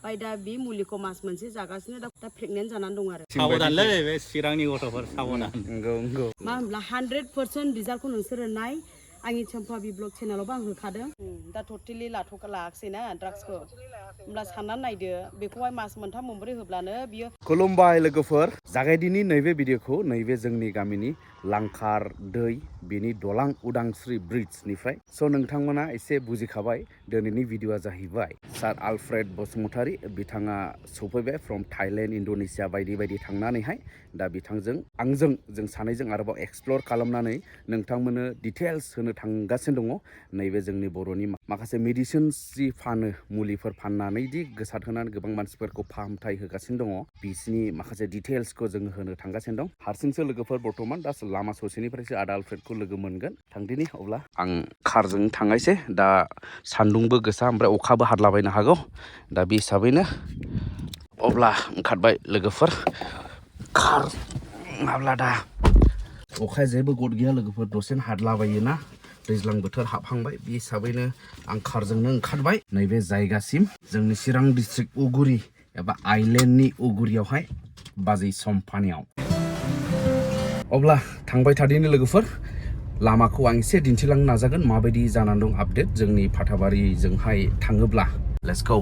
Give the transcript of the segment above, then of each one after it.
बाय दा बे मुलिखौ मास मोनसे जागासिनो दा प्रेगनेन्ट जानानै दं आरो साबधानलै बे चिरांनि गथ'फोर साबधान नंगौ मा होनब्ला 100% रिजाल्टखौ नोंसोरो नाय आंनि चम्पा बि ब्लग चेनेलावबो आं होखादों दा टटेलि लायाखैना ड्राग्सखौ होमब्ला साननानै नायदो बेखौहाय मास मोनथाम मोनब्रै होब्लानो बियो खुलुमबाय लोगोफोर जागायदिनि नैबे भिडिअखौ नैबे जोंनि गामिनि लांखार दै बेनि दलां उदांस्रि ब्रिजनिफ्राय स' नोंथांमोना एसे बुजिखाबाय दिनैनि भिडिअआ जाहैबाय सार आलफ्रेड बसुमतारी बिथाङा सफैबाय फ्रम थाइलेण्ड इन्ड'नेसिया बायदि बायदि थांनानैहाय दा बिथांजों आंजों जों सानैजों आरोबाव एक्सप्लर खालामनानै नोंथांमोननो डिटेल्स होनो थांगासिनो दङ नैबे जोंनि बर'नि माखासे मेडिसिन्स जि फानो मुलिफोर फाननानै दि गोसारहोनानै गोबां मानसिफोरखौ फाहामथाय होगासिनो दङ बिसिनि माखासे डिटेल्सखौ जों होनो थांगासिनो दं हारसिंसो लोगोफोर बर्थमान दा लामा ससेनिफ्रायसो आदा आलफ्रेडखौ लोगो मोनगोन थांदिनि अब्ला आं कारजों थांनायसै दा सान्दुंबो गोसा ओमफ्राय अखाबो हाद्लाबायनो हागौ दा बे हिसाबैनो अब्ला ओंखारबाय लोगोफोर कार नङाब्ला दा अखाया जेबो गद गैया लोगोफोर दसेनो हाद्लाबायोना दैज्लां बोथोर हाबहांबाय बे हिसाबैनो आं कारजोंनो ओंखारबाय नैबे जायगासिम जोंनि चिरां डिस्ट्रिक्ट उगुरि एबा आइलेण्डनि उगुरियावहाय बाजै सम्पानियाव अब्ला थांबाय थादिनि लोगोफोर लामाखौ आं एसे दिन्थिलांनो नाजागोन माबायदि जानानै दं आपडेट जोंनि फाथाबारिजोंहाय थाङोब्ला लेट्स गो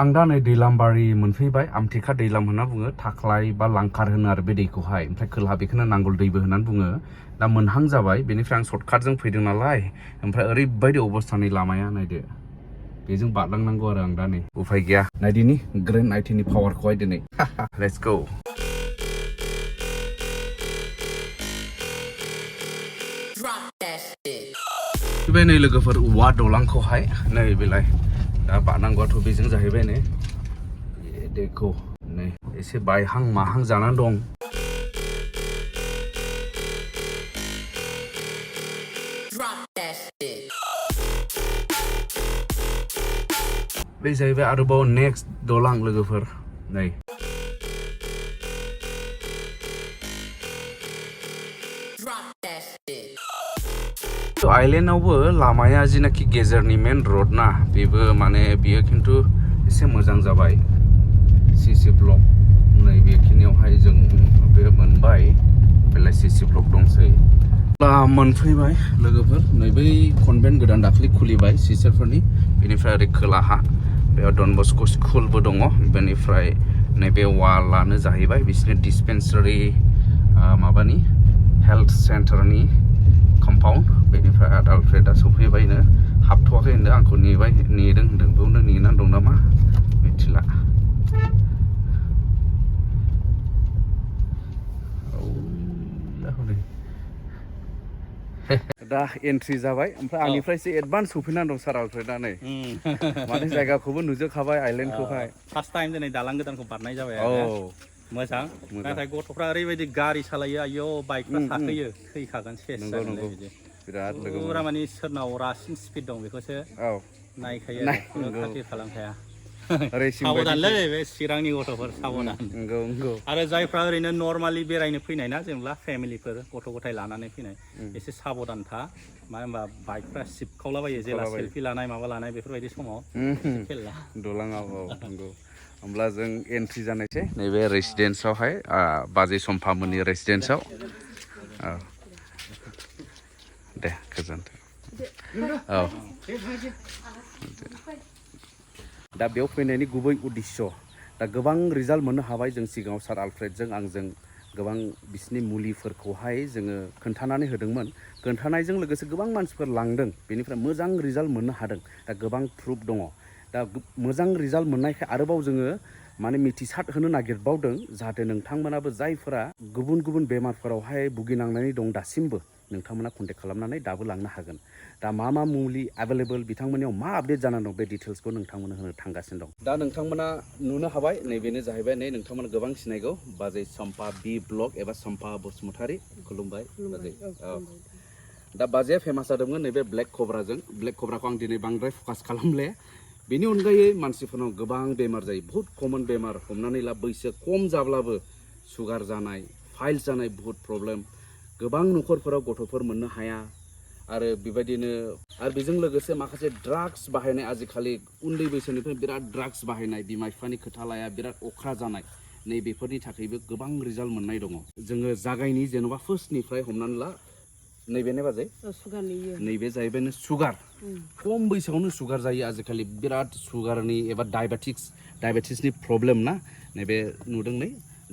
आं दा नै दैलामबारि मोनफैबाय आमथेखा दैलाम होनना बुङो थाख्लाय बा लांखार होनो आरो बे दैखौहाय ओमफ्राय खोलाहा बेखौनो नांगोल दैबो होननानै बुङो दा मोनहां जाबाय बेनिफ्राय आं सर्टकाटजों फैदों नालाय ओमफ्राय ओरैबायदि अबस्थानि लामाया नायदो बेजों बारलांनांगौ आरो आं दा नै उफाय गैया नायदिनि ग्रेन्ड आइटेननि पावारखौहाय दिनै लेट्स गो फैबाय नै लोगोफोर औवा दलांखौहाय नै बेलाय दा बारनांगौआथ' बेजों जाहैबाय नै दैखौ नै एसे बायहां माहां जानानै दं बे जाहैबाय आरोबाव नेक्स्ट दलां लोगोफोर नै आइलेण्डआवबो लामाया जिनाखि गेजेरनि मेन रड ना बेबो माने बियो खिन्थु एसे मोजां जाबाय सिसि ब्लक नै बेखिनियावहाय जों बे मोनबाय बेलाय सिसि ब्लक दंसै मोनफैबाय लोगोफोर नै बै कनभेन्ट गोदान दाख्लि खुलिबाय सिस्टारफोरनि बेनिफ्राय ओरै खोलाहा बेयाव डन बस्क' स्कुलबो दङ बेनिफ्राय नैबे वालानो जाहैबाय बिसोरनि डिसपेन्सारि माबानि हेल्थ सेन्टारनि कम्पाउन्ड बेनिफ्राय आदा आलफ्रेडआ सफैबायनो हाबथ'वाखै होनदों आंखौ नेदों होनदों बेयावनो नेनानै दं नामा मिथिला दा एन्ट्रि जाबाय ओमफ्राय आंनिफ्रायसो एडभान्स सफैनानै दं सार आलफ्रेडआ नै माने जायगाखौबो नुजोबखाबाय आइलेण्डखौहाय फार्स्ट टाइम दिनै दालां गोदानखौ बारनाय जाबाय मोजां नाथाय गथ'फ्रा ओरैबायदि गारि सालायो आयौ बाइकफ्रा साखोयो थैखागोन सेस नंगौ बिराद लोगो फुरा माने सोरनाव रासिन स्पिड दं बेखौसो नायखायो आरो खाथिर खालामखाया साबधानलै बे चिरांनि गथ'फोर साबधान आरो जायफ्रा ओरैनो नर्मालि बेरायनो फैनाय ना जेनेबा फेमिलिफोर गथ' गथाय लानानै फैनाय एसे साबधान था मानो होनबा बाइकफ्रा सिबखावलाबायो जेला सेल्फि लानाय माबा लानाय बेफोरबायदि समाव दलाङाव नंगौ होमब्ला जों एन्ट्रि जानायसै नैबे रेसिडेन्सआवहाय बाजै सम्पामोननि रेसिडेन्सआव दे गोजोन्थों दा बेयाव फैनायनि गुबै उद्देश्य दा गोबां रिजाल्ट मोननो हाबाय जों सिगाङाव सार आलफ्रेडजों आंजों गोबां बिसिनि मुलिफोरखौहाय जोङो खोन्थानानै होदोंमोन खोन्थानायजों लोगोसे गोबां मानसिफोर लांदों बेनिफ्राय मोजां रिजाल्ट मोननो हादों दा गोबां प्रुफ दङ दा मोजां रिजाल्ट मोननायखाय आरोबाव जोङो माने मिथिसार होनो नागिरबावदों जाहाथे नोंथांमोनाबो जायफोरा गुबुन गुबुन बेमारफोरावहाय भुगिनांनानै दं दासिमबो नोंथांमोना कन्टेक्ट खालामनानै दाबो लांनो हागोन दा मा मुलि एभेलेबल बिथांमोननियाव मा आपडेट जानानै दं बे डिटेल्सखौ नोंथांमोननो होनो थांगासिनो दं दा नोंथांमोना नुनो हाबाय नैबेनो जाहैबाय नै नोंथांमोना गोबां सिनायगौ बाजै चम्पा बि ब्लक एबा चम्पा बसुमतारी खुलुमबाय बाजै दा बाजैया फेमास जादोंमोन नैबे ब्लेक कब्राजों ब्लेक कब्राखौ आं दिनै बांद्राय फकास खालामले बेनि अनगायै मानसिफोरनाव गोबां बेमार जायो बहुत कमन बेमार हमनानै ला बैसो खम जाब्लाबो सुगार जानाय फाइल्स जानाय बहुत प्रब्लेम गोबां नखरफोराव गथ'फोर मोननो हाया आरो बेबायदिनो आरो बेजों लोगोसे माखासे ड्राग्स बाहायनाय आजिखालि उन्दै बैसोनिफ्राय बिराद ड्राग्स बाहायनाय बिमा बिफानि खोथा लाया बिराद अख्रा जानाय नै बेफोरनि थाखायबो गोबां रिजाल्ट मोननाय दङ जोङो जागायनि जेन'बा फार्स्टनिफ्राय हमनानै ला नैबेने बाजै नैबे जाहैबाय सुगार खम बैसोआवनो सुगार जायो आजिखालि बिराद सुगारनि एबा डायबेटिसनि प्रब्लेम ना नैबे नुदों नै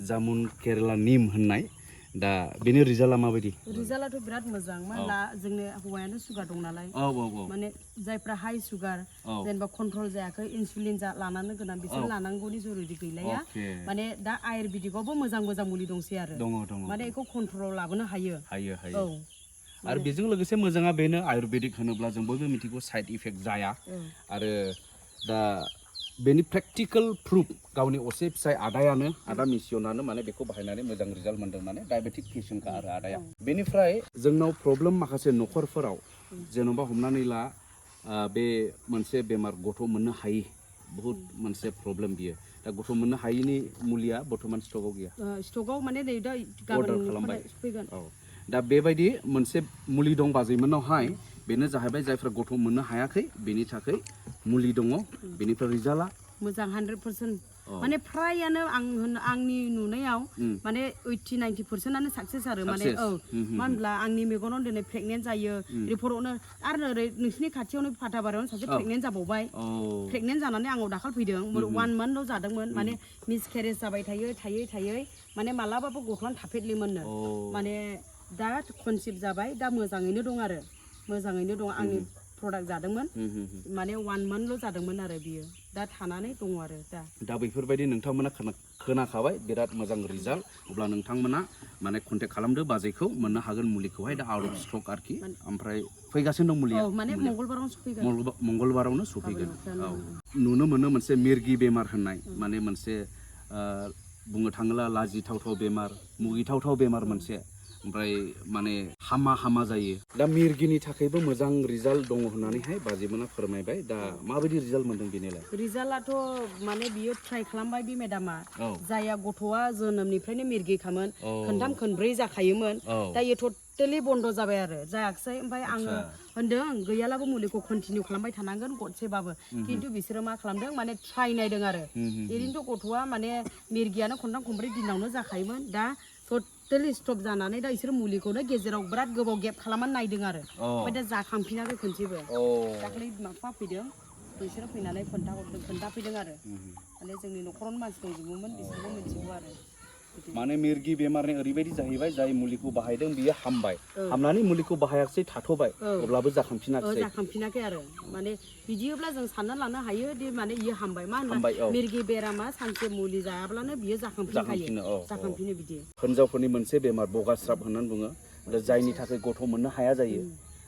जामुन केरेला निम होननाय दा बेनि रिजाल्टआ माबायदि रिजाल्टआथ' बिराद मोजां मानोना जोंनि हौवायानो सुगार दं नालाय माने जायफ्रा हाइ सुगार जेनेबा कन्ट्रल जायाखै इनसुलिन लानानो गोनां बिसोर लानांगौनि जरुरि गैलाया माने दा आयुर्वेदिकआवबो मोजां मोजां मुलि दंसै आरो माने बेखौ कन्ट्रलाव लाबोनो हायो औ आरो बेजों लोगोसे मोजाङा बेनो आयुर्वेदिक होनोब्ला जों बयबो मिथिगौ साइड इफेक्ट जाया आरो दा बेनि प्रेक्टिकल प्रुफ गावनि असे फिसाय आदा मिसियनानो माने बेखौ बाहायनानै मोजां रिजाल्ट मोनदों माने डायबेटिक पेशेन्टखा आरो आदाया बेनिफ्राय जोंनाव प्रब्लेम माखासे नखरफोराव जेन'बा हमनानै ला बे मोनसे बेमार गथ' मोननो हायि बहुत मोनसे प्रब्लेम बियो दा गथ' मोननो हायिनि मुलिया बर्थमान स्टकआव गैया स्टकआव माने नै दा अर्डार खालामबाय दा बेबायदि मोनसे मुलि दं बाजैमोननावहाय बेनो जाहैबाय जायफ्रा गथ' मोननो हायाखै बेनि थाखाय मुलि दङ बेनिफ्राय रिजाल्टआ मोजां 100% माने फ्रायानो आंनि नुनायाव माने 80-90%आनो साक्सेस आरो माने मानो होनब्ला आंनि मेगनाव दिनै प्रेगनेन्ट जायो रिपर्टआवनो आरो ओरै नोंसिनि खाथियावनो फाथाबारियावनो सासे प्रेगनेन्ट जाबावबाय प्रेगनेन्ट जानानै आंनाव दाखाल फैदों 1 monthल' जादोंमोन माने मिसकेरेज जाबाय थायै माने मालाबाबो गथ'आनो थाफेरलिमोननो माने दा कनसिभ जाबाय दा मोजाङैनो दं आंनि प्रडाक्ट जादोंमोन माने 1 monthल' जादोंमोन आरो बियो दा थानानै दङ आरो दा बेफोरबायदि नोंथांमोना खोनाखाबाय बिराद मोजां रिजाल्ट अब्ला नोंथांमोना माने कन्टेक्ट खालामदो बाजैखौ मोननो हागोन मुलिखौहाय दा आउट अफ स्टक आरोखि ओमफ्राय फैगासिनो दं मुलिया माने मंगलबारावनो सफैगोन औ नुनो मोनो मोनसे मिर्गि बेमार होननाय माने मोनसे बुंनो थाङोब्ला लाजिथावथाव बेमार मुगिथावथाव बेमार मोनसे ओमफ्राय माने हामा जायो दा मिर्गिनि थाखायबो मोजां रिजाल्ट दङ होननानैहाय बाजैमोना फोरमायबाय दा माबायदि रिजाल्ट मोनदों बेनिलाय रिजाल्टआथ' माने बियो ट्राइ खालामबाय बे मेडामा जाया गथ'आ जोनोमनिफ्रायनो मिर्गिखामोन खोनथाम खोनब्रै जाखायोमोन दा इयो टटेलि बन्द जाबाय आरो जायाखसै ओमफ्राय आङो होनदों गैयालाबो मुलिखौ कन्टिनिउ खालामबाय थानांगोन गदसेबाबो खिन्थु बिसोरो मा खालामदों माने ट्राइ नायदों आरो ओरैनोथ' गथ'आ माने मिर्गियानो खनथाम खनब्रै दिनावनो जाखायोमोन दा टटेलि स्टप जानानै दा इसोर मुलिखौनो गेजेराव बिराद गोबाव गेप खालामनानै नायदों आरो ओमफ्राय दा जाखांफिनाखै खनसेबो दाखालि बिमा बिफा फैदों बिसोरो फैनानै खोन्थाफैदों आरो माने जोंनि न'खरावनो मानसि दंजोबोमोन बिसोरबो मिथिगौ आरो माने मिर्गि बेमारनि ओरैबायदि जाहैबाय जाय मुलिखौ बाहायदों बियो हामनानै मुलिखौ बाहायाखसै थाथ'बाय अब्लाबो जाखांफिनाखै आरो माने बिदियोब्ला जों सानना लानो हायो दि माने इयो हामबाय मा होनबा मिर्गि बेरामा सानसे मुलि जायाब्लानो बियो जाखांफिनो बिदि हिनजावफोरनि मोनसे बेमार बगास्राब होननानै बुङो जायनि थाखाय गथ' मोननो हाया जायो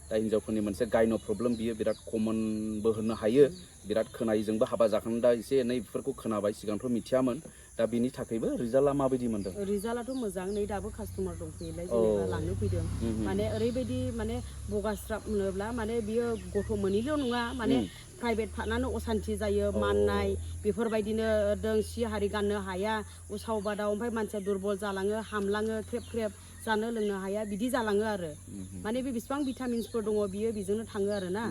दा हिनजावफोरनि मोनसे गायन' प्रब्लेम बियो बिराद कमनबो होननो हायो बिराद खोनायो जोंबो हाबा जाखांना दा एसे एनै बेफोरखौ खोनाबाय सिगांथ' मिथियामोन दा बिनि थाखायबो रिजाल्टआ माबायदि मोनदों रिजाल्टआथ' मोजां नै दाबो कास्टमार दंफैयोलाय जेनेबा लांनो फैदों माने ओरैबायदि माने बगास्राब होनोब्ला माने बियो गथ' मोनैल' नङा माने प्राइभेट पार्टनानो असान्थि जायो माननाय बेफोरबायदिनो सि हारि गाननो हाया उसाव बादाव ओमफ्राय मानसिया दुरबल जालाङो हामलाङो ख्रेब जानो लोंनो हाया बिदि जालाङो आरो माने बे बेसेबां भिटामिन्सफोर दङ बियो बेजोंनो थाङो आरो ना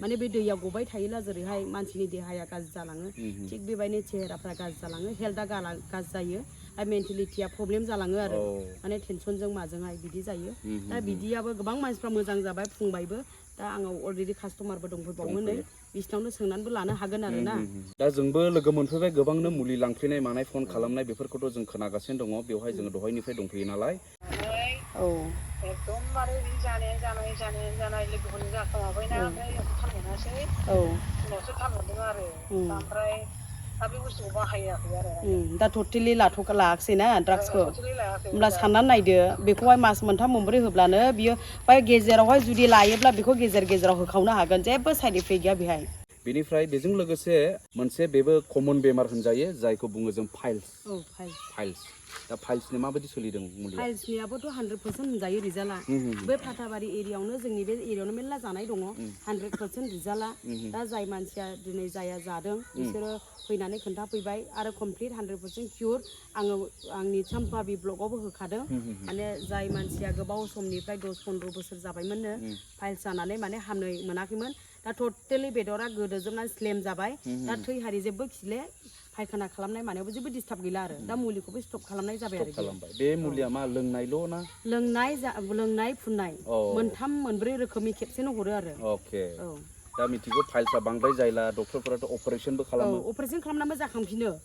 माने बे दैया गबाय थायोला जेरैहाय मानसिनि देहाया गाज्रि जालाङो थिग बेबायदिनो चेहेराफ्रा गाज्रि जालाङो हेल्थआ गाज्रि जायो आरो मेन्टेलिटिया प्रब्लेम जालाङो आरो माने टेनसनजों माजोंहाय बिदि जायो दा बिदियाबो गोबां मानसिफ्रा मोजां जाबाय फुंबायबो दा आंनाव अलरेडि कास्टमारबो दंफैबावो नै बिसिनावनो सोंनानैबो लानो हागोन आरो ना दा जोंबो लोगो मोनफैबाय गोबांनो मुलि लांफैनाय मानाय फन खालामनाय बेफोरखौथ' जों खोनागासिनो दङ बेवहाय जोङो दहायनिफ्राय दंफैयो नालाय एकदमबारे जानाय लोगोफोरनि जाखांबायना ओमफ्राय थाल मोनासै उनावसो थाल मोनदों आरो ओमफ्राय दा बे बुस्थुखौ बाहायाखै आरो दा टटेलि लायाखैना ड्राग्सखौ होमब्ला साननानै नायदो बेखौहाय मास मोनथाम मोनब्रै होब्लानो बियो बाय गेजेरावहाय जुदि लायोब्ला बेखौ गेजेराव होखावनो हागोन जेबो साइड इफेक्ट गैया बेहाय बेनिफ्राय बेजों लोगोसे मोनसे बेबो कमन बेमार होनजायो जायखौ बुङो जों फाइल्स दा फाइल्सनि माबायदि सोलिदों मुलिया फाइल्सनियाबोथ' 100% होनजायो रिजाल्टआ बे फाथाबारि एरियायावनो जोंनि बे एरियायावनो मेरला जानाय दङ 100% रिजाल्टआ दा जाय मानसिया दिनै जाया जादों बिसोरो फैनानै खोन्थाफैबाय आरो कमप्लिट 100% किउर आङो आंनि चाम्पाबि ब्लगावबो होखादों माने जाय मानसिया गोबाव समनिफ्राय 10-15 बोसोर जाबायमोननो फाइल्स जानानै माने हामनो मोनाखैमोन दा टटेलि बेदरा गोदोजोबनानै स्लेम जाबाय दा थै हारि जेबो खिले फायखाना खालामनाय मानायावबो जेबो डिस्टार्ब गैला आरो दा मुलिखौबो स्टप खालामनाय जाबाय आरो बे मुलिया मा लोंनायल' ना लोंनाय फुननाय मोनथाम मोनब्रै रोखोमनि खेबसेनो हरो आरो अके दा मिथिगौ फाइल्सआ बांद्राय जायला डक्टरफोराथ' अपारेशनबो खालामो अपारेशन खालामनाबो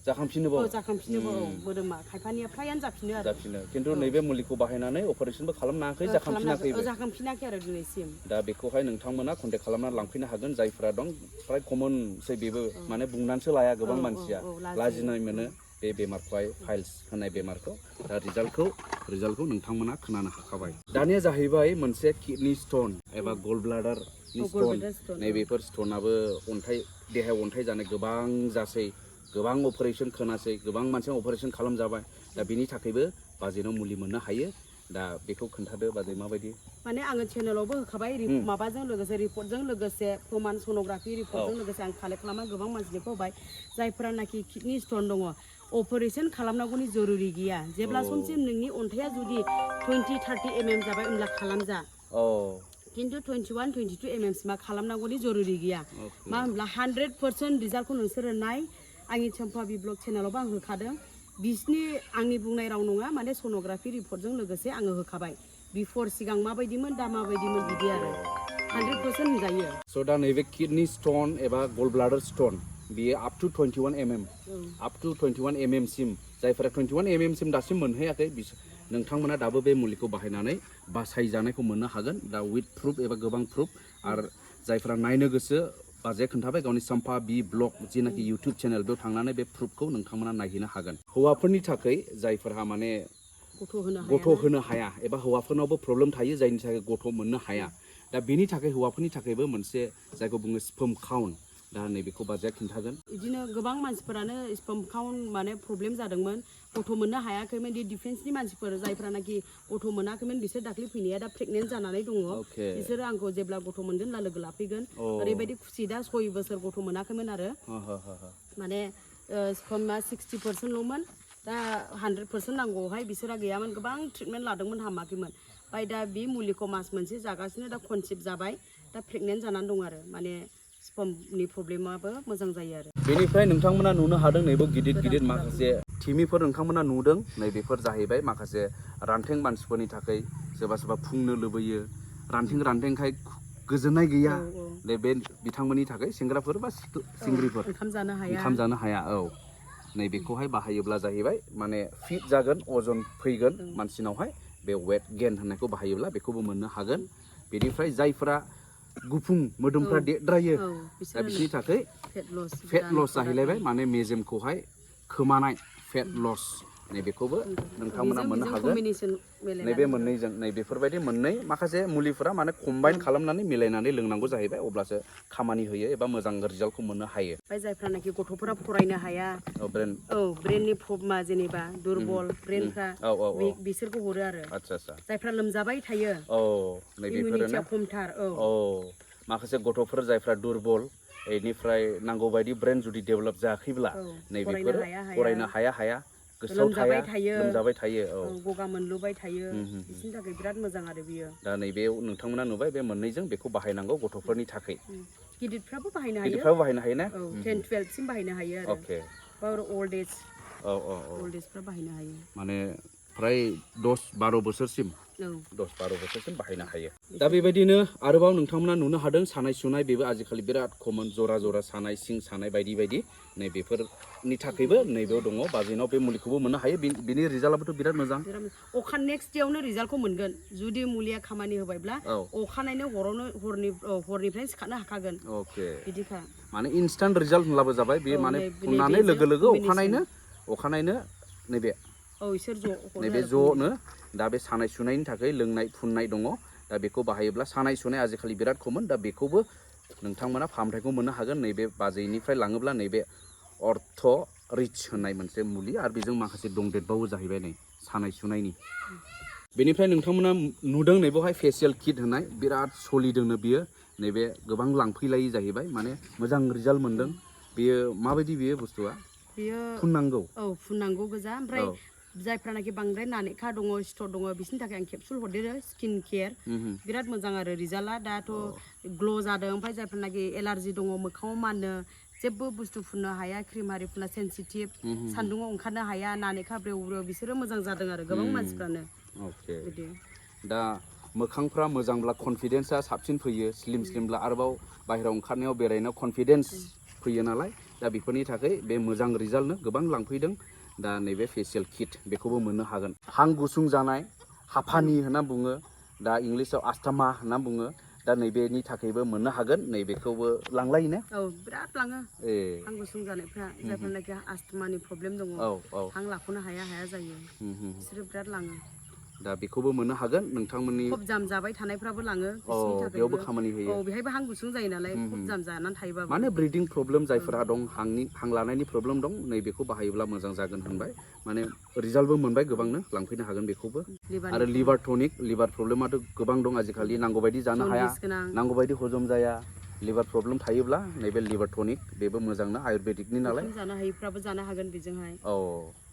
जाखांफिनोबो मोदोमा खायफानिया फ्रायानो जाफिनो खिन्थु नैबे मुलिखौ बाहायनानै अपारेशनबो खालामनाङाखै जाखांफिनाखै आरो दिनैसिम दा बेखौहाय नोंथांमोना कन्टेक्ट खालामनानै लांफैनो हागोन जायफोरा दं फ्राय कमनसै बेबो माने बुंनानैसो लाया गोबां मानसिया लाजिनाय मोनो बे बेमारखौहाय फाइल्स होनाय बेमारखौ दा रिजाल्टखौ नोंथांमोना खोनानो हाखाबाय दानिया जाहैबाय मोनसे किडनि स्टन एबा गल ब्लाडारनि स्टन नैबेफोर स्टनाबो देहायाव अन्थाइ जानाय गोबां जासै गोबां अपारेशन खोनासै गोबां मानसिया अपारेशन खालामजाबाय दा बेनि थाखायबो बाजेनाव मुलि मोननो हायो दा बेखौ खोन्थादो बाजै माबायदि माने आङो चेनेलावबो होखाबाय माबाजों लोगोसे रिपर्टजों लोगोसे प्रमाण सन'ग्राफि रिपर्टजों लोगोसे आं कालेक्ट खालामना गोबां मानसिनिखौ होबाय जायफोरानाखि किडनि स्टन दङ अपारेशन खालामनांगौनि जरुरि गैया जेब्ला समसिम नोंनि अन्थाइया जुदि 20-30 mm जाबाय होमब्ला खालामजा खिन्थु 21-22 mm सिमा खालामनांगौनि जरुरि गैया मा होनब्ला 100% रिजाल्टखौ नोंसोरो नाय आंनि चम्पाबि ब्लग चेनेलावबो आं होखादों बिसिनि आंनि बुंनाय राव नङा माने सन'ग्राफि रिपर्टजों लोगोसे आङो होखाबाय बिफोर सिगां माबायदिमोन दा माबायदिमोन बिदि आरो 100% होनजायो स' दा नैबे किडनि स्टन एबा गल ब्लाडार स्टन बियो आप टु 21 mm सिम जायफोरा 21 mm सिम दासिम मोनहैयाखै नोंथांमोना दाबो बे मुलिखौ बाहायनानै बासायजानायखौ मोननो हागोन दा विथ प्रुफ एबा गोबां प्रुफ आरो जायफोरा नायनो गोसो बाजैया खोन्थाबाय गावनि चाम्पा बि ब्लग जेनाखि इउटुब चेनेल बेयाव थांनानै बे प्रुफखौ नोंथांमोना नायहैनो हागोन हौवाफोरनि थाखाय जायफोरहा माने गथ' होनो हाया एबा हौवाफोरनावबो प्रब्लेम थायो जायनि थाखाय गथ' मोननो हाया दा बेनि थाखाय हौवाफोरनि थाखायबो मोनसे जायखौ बुङो स्पर्म काउन्ट दा नैबेखौ बाजैया खिन्थागोन बिदिनो गोबां मानसिफोरानो स्पर्म काउन्ट माने प्रब्लेम जादोंमोन गथ' मोननो हायाखैमोन दि डिफेन्सनि मानसिफोर जायफ्रानाखि गथ' मोनाखैमोन बिसोर दाख्लै फैनाया दा प्रेगनेन्ट जानानै दङ बिसोरो आंखौ जेब्ला गथ' मोनगोन ला लोगो लाफैगोन ओरैबायदि खुसि दा 6 बोसोर गथ' मोनाखैमोन आरो माने स्पर्मआ 60%ल'मोन दा 100% नांगौहाय बिसोरा गैयामोन गोबां ट्रिटमेन्ट लादोंमोन हामाखैमोन ओमफ्राय दा बे मुलिखौ मास मोनसे जागासिनो दा कनसिभ जाबाय दा प्रेगनेन्ट जानानै दं आरो माने स्पर्मनि प्रब्लेमाबो मोजां जायो आरो बेनिफ्राय नोंथांमोना नुनो हादों नैबे गिदिर माखासे थिमिफोर नोंथांमोना नुदों नैबेफोर जाहैबाय माखासे रान्थें मानसिफोरनि थाखाय सोरबा फुंनो लुबैयो रान्थेंखाय गोजोननाय गैया बे बिथांमोननि थाखाय सेंग्राफोर बा सिंग्रिफोर ओंखाम जानो हाया नैबेखौहाय बाहायोब्ला जाहैबाय माने फिट जागोन अजन फैगोन मानसिनावहाय बे वेट गेन होननायखौ बाहायोब्ला बेखौबो मोननो हागोन बेनिफ्राय जायफोरा गुफुं मोदोमफ्रा देरद्रायो दा बिसोरनि थाखाय फेट लस जाहैलायबाय माने मेजेमखौहाय खोमानाय फेट लस नैबेखौबो नोंथांमोना मोननो हागोन नैबे मोननैजों नैबेफोरबायदि मोननै माखासे मुलिफोरा माने कम्बाइन खालामनानै मिलायनानै लोंनांगौ जाहैबाय अब्लासो खामानि होयो एबा मोजां रिजाल्टखौ मोननो हायो ओमफ्राय जायफ्रानाखि गथ'फोरा फरायनो हाया ब्रेननि प्रब्लेमा जेनेबा दुरबल ब्रेनफ्रा बिसोरखौ हरो आरो जायफ्रा लोमजाबाय थायो इमिउनिटिया खमथार माखासे गथ'फोर जायफ्रा दुरबल बेनिफ्राय नांगौ बायदि ब्रेन जुदि डेभेलप जायाखैब्ला नैबेफोरो फरायनो हाया गोसोआव लोमजाबाय थायो गगा मोनलुबाय थायो बिसोरनि थाखाय बिराद मोजां आरो बियो दा नैबे नोंथांमोना नुबाय बे मोननैजों बेखौ बाहायनांगौ गथ'फोरनि थाखाय गिदिरफ्राबो बाहायनो हायो ना 10-12 सिम बाहायनो हायो आरो ओल्ड एजफ्रा बाहायनो हायो माने फ्राय 10-12 बोसोरसिम बाहायनो हायो दा बेबायदिनो आरोबाव नोंथांमोना नुनो हादों सानाय सुनाय बेबो आजिखालि बिराद कमन जरा सानाय सिं सानाय बायदि नैबेफोरनि थाखायबो नैबेयाव दङ बाजेनाव बे मुलिखौबो मोननो हायो बिनि रिजाल्टआबोथ' बिराद मोजां नेक्स्ट डेयावनो रिजाल्टखौ मोनगोन जुदि मुलिया खामानि होबायब्ला अखानायनो हरनिफ्राय सिखारनो हाखागोन बिदिखा माने इनस्टान्ट रिजाल्ट होनब्लाबो जाबाय बे माने फुननानै लोगो अखानायनो नैबे ज'नो दा बे सानाय सुनायनि थाखाय लोंनाय फुननाय दङ दा बेखौ बाहायोब्ला सानाय सुनाय आजिखालि बिराद कमन दा बेखौबो नोंथांमोना फाहामथायखौ मोननो हागोन नैबे बाजैनिफ्राय लाङोब्ला नैबे अर्थ रिच होननाय मोनसे मुलि आरो बेजों माखासे दंदेरबावो जाहैबाय नै सानाय सुनायनि बेनिफ्राय नोंथांमोना नुदों नैबेवहाय फेसियेल किट होनाय बिराद सलिदोंनो बियो नैबे गोबां लांफैलायै जाहैबाय माने मोजां रिजाल्ट मोनदों बियो माबायदि बियो बुस्थुआ बियो फुननांगौ औ फुननांगौ गोजा ओमफ्राय जायफ्रानाखि बांद्राय नानेखा दङ सिथर दङ बिसोरनि थाखाय आं केपसुल हरदेरो स्किन केयार बिराद मोजां आरो रिजाल्टआ दाथ' ग्ल' जादों ओमफ्राय जायफ्रानाखि एलार्जि दङ मोखाङाव माननो जेबो बुस्थु फुननो हाया क्रिम आरि फुनना सेन्सिटिभ सान्दुङाव ओंखारनो हाया नानेखा ब्रेव ब्रेव बिसोरो मोजां जादों आरो गोबां मानसिफ्रानो अके दा मोखांफ्रा मोजांब्ला कनफिडेन्सआ साबसिन फैयो स्लिम स्लिमब्ला आरोबाव बाहेरायाव ओंखारनायाव बेरायनायाव कनफिडेन्स फैयो नालाय दा बेफोरनि थाखाय बे मोजां रिजाल्टनो गोबां लांफैदों दा नैबे फेसियेल किट बेखौबो मोननो हागोन हां गुसुं जानाय हापानि होनना बुङो दा इंलिसाव आस्थमा होनना बुङो दा नैबेनि थाखायबो मोननो हागोन नैबेखौबो लांलायो ना औ बिराद लाङो हां गुसुं जानायफ्रा जायफोरनाखि आस्थमानि प्रब्लेम दङ हां लाख'नो हाया जायो बिसोरो बिराद लाङो दा बेखौबो मोननो हागोन नोंथांमोननि खब जाम जाबाय थानायफ्राबो लाङो बिसोरनि थाखाय बेयावबो खामानि होयो बेहायबो हां गुसुं जायो नालाय खब जाम जानानै थायोबाबो माने ब्रिदिं प्रब्लेम जायफोरा दं हां लानायनि प्रब्लेम दं नैबेखौ बाहायोब्ला मोजां जागोन होनबाय माने रिजाल्टबो मोनबाय गोबांनो लांफैनो हागोन बेखौबो आरो लिभार टनिक लिभार प्रब्लेमाथ' गोबां दं आजिखालि नांगौबायदि जानो हाया नांगौबायदि हजम जाया लिभार प्रब्लेम थायोब्ला नैबे लिभार टनिक बेबो मोजांना आयुर्वेदिकनि नालाय जानो हायैफ्राबो जानो हागोन बेजोंहाय औ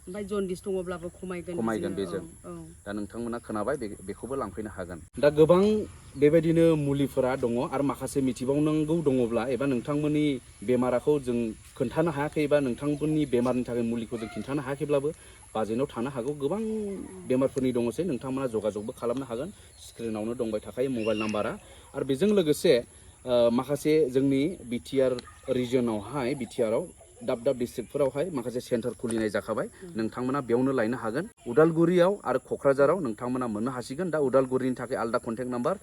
ओमफ्राय जन्दिस दङब्लाबो खमायगोन बेजों दा नोंथांमोना खोनाबाय बेखौबो लांफैनो हागोन दा गोबां बेबायदिनो मुलिफोरा दङ आरो माखासे मिथिबावनांगौ दङब्ला एबा नोंथांमोननि बेमारखौ जों खोन्थानो हायाखै एबा नोंथांमोननि बेमारनि थाखाय मुलिखौ जों खिन्थानो हायाखैब्लाबो बाजेनाव थानो हागौ गोबां बेमारफोरनि दङसै नोंथांमोना जगाजगबो खालामनो हागोन स्क्रिनावनो दंबाय थाखायो मबाइल नाम्बारा आरो बेजों लोगोसे माखासे जोंनि बिटिआर रिजनावहाय बिटिआराव दाब दाब डिस्ट्रिक्टफोरावहाय माखासे सेन्टार खुलिनाय जाखाबाय नोंथांमोना बेयावनो लायनो हागोन उदालगुरियाव आरो क'क्राझाराव नोंथांमोना मोननो हासिगोन दा उदालगुरिनि थाखाय आलदा कन्टेक्ट नाम्बार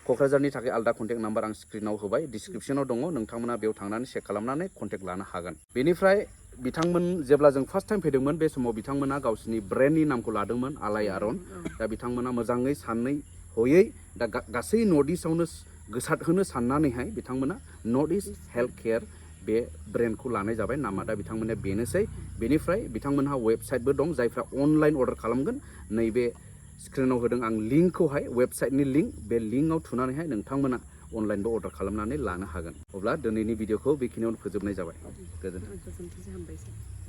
क'क्राझारनि थाखाय आलदा कन्टेक्ट नाम्बार आं स्क्रिनाव होबाय डिसक्रिपसनाव दङ नोंथांमोना बेयाव थांनानै चेक खालामनानै कन्टेक्ट लानो हागोन बेनिफ्राय बिथांमोन जेब्ला जों फार्स्ट टाइम फैदोंमोन बे समाव बिथांमोना गावसिनि ब्रेन्डनि नामखौ लादोंमोन आलायारन दा बिथांमोना मोजाङै सानै हयै दा गासै नर्थ इस्टआवनो गोसारहोनो साननानैहाय बिथांमोना नर्थ इस्ट हेल्थ केयार बे ब्रेन्डखौ लानाय जाबाय नामा दा बिथांमोना बेनोसै बेनिफ्राय बिथांमोनहा वेबसाइटबो दं जायफ्रा अनलाइन अर्डार खालामगोन नैबे स्क्रिनाव होदों आं लिंकखौहाय वेबसाइटनि लिंक बे लिंकआव थुनानैहाय नोंथांमोना अनलाइनबो अर्डार खालामनानै लानो हागोन अब्ला दिनैनि भिडिअखौ बेखिनियावनो फोजोबनाय जाबाय गोजोन्थों हामबायसै